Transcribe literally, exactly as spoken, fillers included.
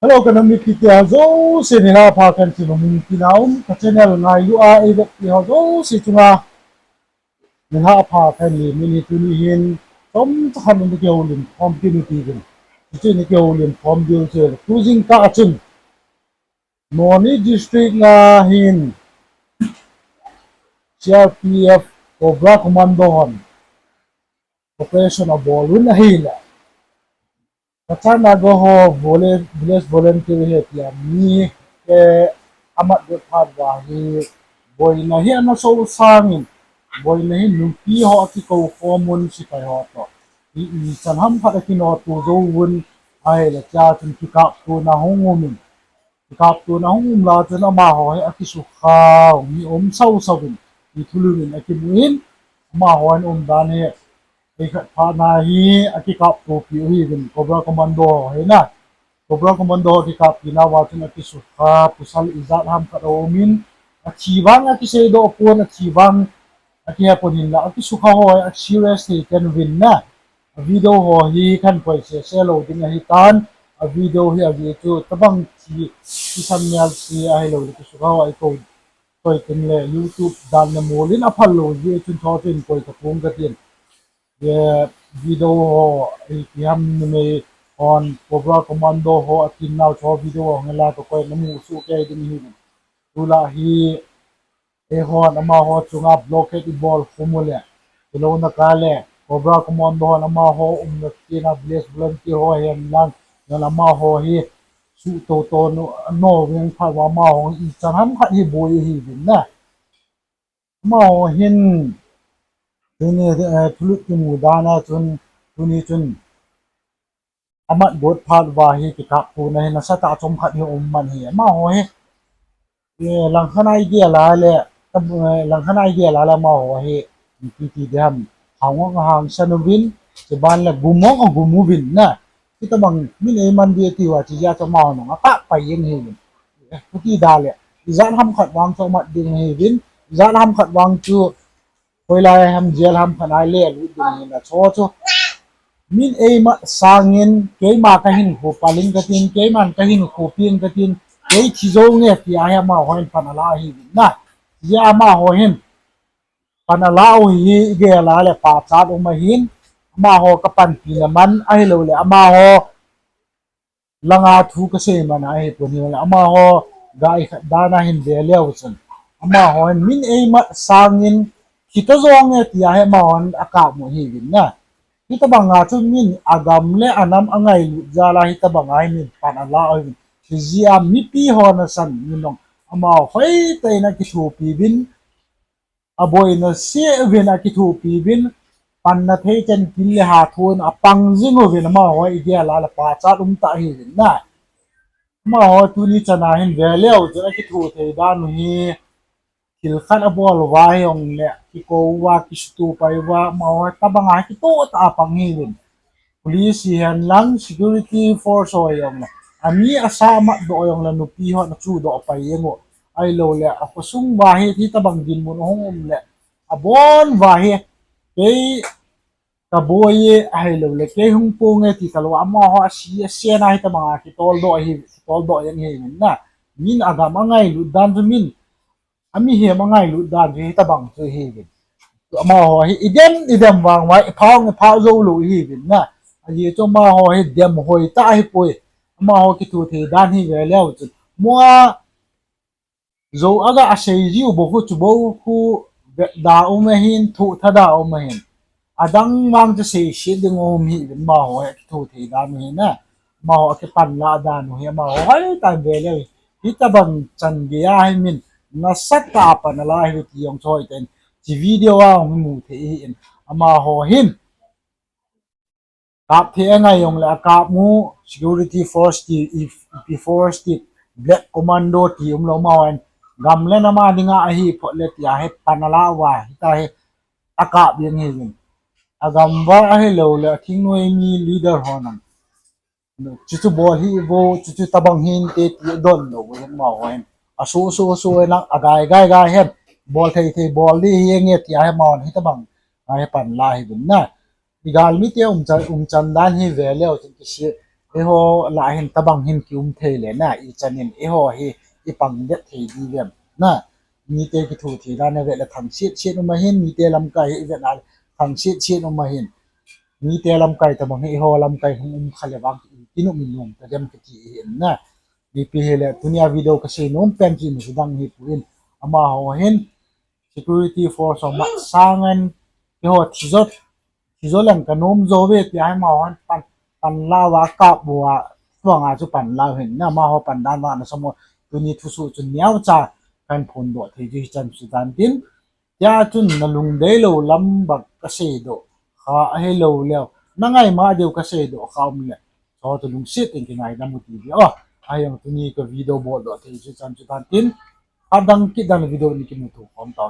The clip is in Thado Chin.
Hello, ka nam mipite ho jouse, nilhah pha kahin ti nom in, tina um ka channel ngailu a eivetpi ho jouse chunga nilhah pha kahin lem in, tuni hin chomcha khat in kihoulim khom kit u hitin. Hiche in kihoulim khom diu chu, tu jingkah a chun Noney District a hin C R P F Cobra Commando hon operation abol un ahile, Kachana Gaho Village Volunteer hi tia mi, eh, amat got phat uva hi, boina hi ana so sangin, boina hi nupi ho akikou khom un sepai ho toh. Ichan ham khat akinoto jouvun, ahile tia chun kikaptona hung um in. Kikaptona hung um lai chun amaho hi akisukha mi um sausau in, mi thulhun in akimun, amaho in umdan hi, ei khat phat na hi akikaptopi u ahiuvin, Cobra Commando ho hi na. Cobra Commando ho kikappi nauva chun akisukha, pasal ijat ham khat aum in, athi vang akiseidoh pon, athi vang akihe pon hinla, akisukha ho hi a serious thei kei uvin na. A video ho hi kahin koi sese lou ding ahitan, a video hi ajeh chu tabang thi, thisan melse ahilouleh kisukha ho ahi kou, koi tengle YouTube dan le mol in aphal lou jeh chun chua chu hin koi tapong katin. Video ho, ipi ham numei hon Cobra Commando ho atin nau chu video ho ngela kakoi namu soh kei ding ahi. Tulai hi eihon amaho chunga blockade ibol khum uleh, hilou na kah le Cobra Commando hon amaho umna tina Village Volunteer ho hihen lang, amaho hi suhtoh toh no, no veng phat uva amaho ichan ham khat hi boi ahiuvin na. Amaho hin tuni, eh, thulhut kimu dan a chun, tuni chun amat got phat uva hi kikaptona hi nasatah a chomkhat hi um man ahi. Amaho hi, eh, langkhat a igel a le, eh, langkhat a igel a le amaho hi, ipi ti ding ham, hangin ahangsan uvin, chuban le gum in agum uvin na. Hitobang min eiman ding ati uva chu jeh a chu amaho nung akap pai jeng ahiuvin. Eh, kati da le, ijat ham khat vang chu amat ding ahiuvin, ijat ham khat vang chu hoilai ham, jail ham khat a le lut ding ahi na chu chu. Min eimat sangin, keima kahinkho pal in katin, keiman kahinkho pi in katin, kei thi jonge tia hi amaho hin pan ala ahiuvin na. Hijeh a amaho hin pan ala u hi igel a le pachat um ahin, amaho kapanpina man ahilouleh amaho langa thu kasei man ahipon, hileh amaho ga ikhat dan a hin ve leu chun, amaho hin min eimat sangin, thi ta jonge tia hi amaho hin akap u ahiuvin na. Hitobang a chu min agam le anam angailut jal a hitobang a hi min pan ala u ahiuvin. Hijeh a mipi ho nasan, min jong amaho hoitah in akithopi uvin, aboina seh uvin akithopi uvin, panna thei chan pil le hatah in apang jing uvin, amaho igel a le pachat um tah ahiuvin na. Amaho tuni chan a hin ve leu chun akitho thei dan u hi, thil khat abol uva hijongle kikou uva, kisutoh pai uva, amaho tobang a kitoh tah a pang ahiuvin. Police hihen lang, security force ho hijongle, ami asa amatdoh hijongle nupi hon achuhdoh pai jeng u, ahilouleh akhosung uva hi hitobang dinmun ahung um le, abon uva hi, kei kaboi e ahilouleh kei hung ponge ti talou, amaho asi asen a hitobang a kitoldoh ahi, kitoldoh jeng ahiuvin na. Min agam angailut dan chu min amihem angailut dan chu hitobang chu ahiuvin. Amaho hi idem idem vang uva iphah iphah joulou ahiuvin na. Ajeh chu amaho hi dem hoitah ahipoi. Amaho kitho thei dan hi ve leu chun, mo a jou aga asei jiu bou khu chu bou khu vetda um ahin, thoh thada um ahin. Adang vang chu seiset ding um ahiuvin, amaho hi kitho thei dan u hi na. Amaho akipan lah dan u hi amaho hoitah in ve leu, hitobang chan gei a hi min nasatah a pan ala ahiuve ti jong chu hoitah in hiche video a hung mu thei ahin. Amaho hin kap thei angai jongle akap u, security force ti, ipi force ti, black commando ti umlou, amaho hin gam le nam a dinga ahi phot le tia hi pan ala uva, hitia hi akap jeng ahiuvin. Agam uva ahilouleh athingnoi mi leader hon jong, chuchu bol hih uvo, chuchu tobang hinte ti adon lou ahin, amaho hin aso so so in lang agai gai gai hin, bol thei thei bol ding ahinge tia hi amaho hin hitobang a hi pan la ahiuvin na. Igalmite umchan, umchan dan hi ve leu chun kise, Eiho lah hin tobang hin kium thei le na, ichan in eiho hi ipang det thei diu vem na. Mite kithopi dan a vet le thangset set um ahin, mite lamkai hi ivet le thangset set um ahin. Mite lamkai tobang hi eiho lamkai hung um kha le vang kinop nom ta dem kati ahin na. Ipi hile tunia video kasei nom pen chu imacha dang hipoi, amaho hin security force ho masang in keiho thi jo, thi jo leng kanom jo ve tia hi amaho hin pan, panla uva kap uva, tuanga chu panla u hin na, amaho pan dan vang na sam u, tuni thusoh chu neocha kahin phondoh thei chu hichan chu tan tin. Tia chun nalungdeilou lam bang kaseidoh kha ahilou leu, nangaima diu kaseidoh kha um le, chu chu lungset in kingaidam u ti di o. Ahin tuni ka video boldoh thei chu hichan chu tan tin. Adang kit dan video ni kimuto khom tau.